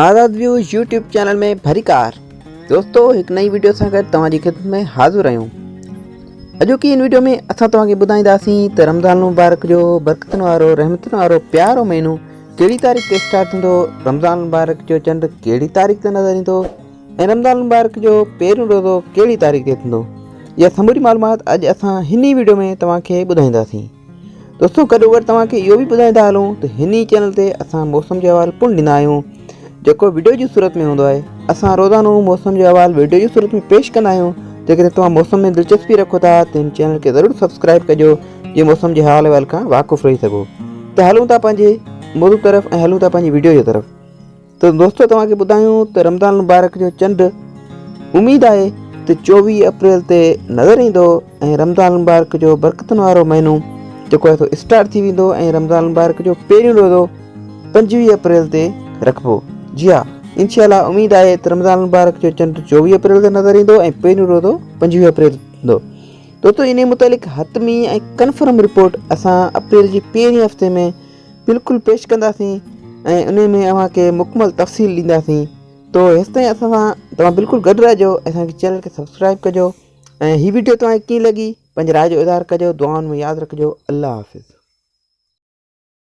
آزاد waves YouTube channel ۾ ڀريڪار دوستو هڪ نئين ويڊيو سان گڏ توهان جي خدمت ۾ حاضر آهيون اڄوڪي هن ويڊيو ۾ اسان توهان کي ٻڌائينداسين ته رمضان المبارڪ جو برڪتن وارو رحمتن وارو پيارو مهينو ڪهڙي تاريخ تي اسٽارٽ ٿيندو رمضان المبارڪ جو چنڊ ڪهڙي تاريخ تي نظر ايندو ۽ رمضان المبارڪ جو پهريون روزو ڪهڙي تاريخ تي ٿيندو اها سموري معلومات اڄ اسان هن ئي ويڊيو ۾ توهان کي ٻڌائينداسين دوستو گڏوگڏ توهان کي اهو به ٻڌائيندا هلون ته هن ئي چينل تي اسان موسم جو احوال پڻ ڏيندا آهيون جيڪو وڊيو جي صورت ۾ هوندو آهي اسان روزانو موسم جو احوال وڊيو جي صورت ۾ پيش ڪندا آهيون جيڪڏهن توهان موسم ۾ دلچسپي رکو ٿا ته هن چينل کي ضرور سبسڪرائب ڪجو جيئن موسم جي حال احوال کان واقف رهي سگهو ته هلون ٿا پنهنجي موضوع طرف ۽ هلون ٿا پنهنجي وڊيو جي طرف ته دوستو توهان کي ٻڌايون ته رمضان المبارڪ جو چنڊ اميد آهي ته 24 اپريل تي نظر ايندو ۽ رمضان المبارڪ جو برڪتن وارو مهينو جيڪو آهي سو اسٽارٽ ٿي ويندو ۽ رمضان المبارڪ جو پهريون روزو 25 اپريل تي رکبو جي ها انشاء الله اميد آهي ته رمضان المبارڪ جو چنڊ 24 اپريل تي نظر ايندو ۽ پهريون روزو 25 اپريل ٿيندو دوستو انهي متعلق حتمي ۽ ڪنفرم رپورٽ اسان اپريل جي پهرين هفتي ۾ بلڪل پيش ڪنداسين ۽ انهي ۾ اوهان کي مڪمل تفصيل ڏينداسين تو هيستائين اسان سان توهان بلڪل گڏ رهجو ۽ اسان کي چينل کي سبسڪرائب ڪجو ۽ هي ويڊيو توهان کي ڪيئن لڳي پنهنجي راء جو اظهار ڪجو دعائن ۾ ياد رکجو الله حافظ.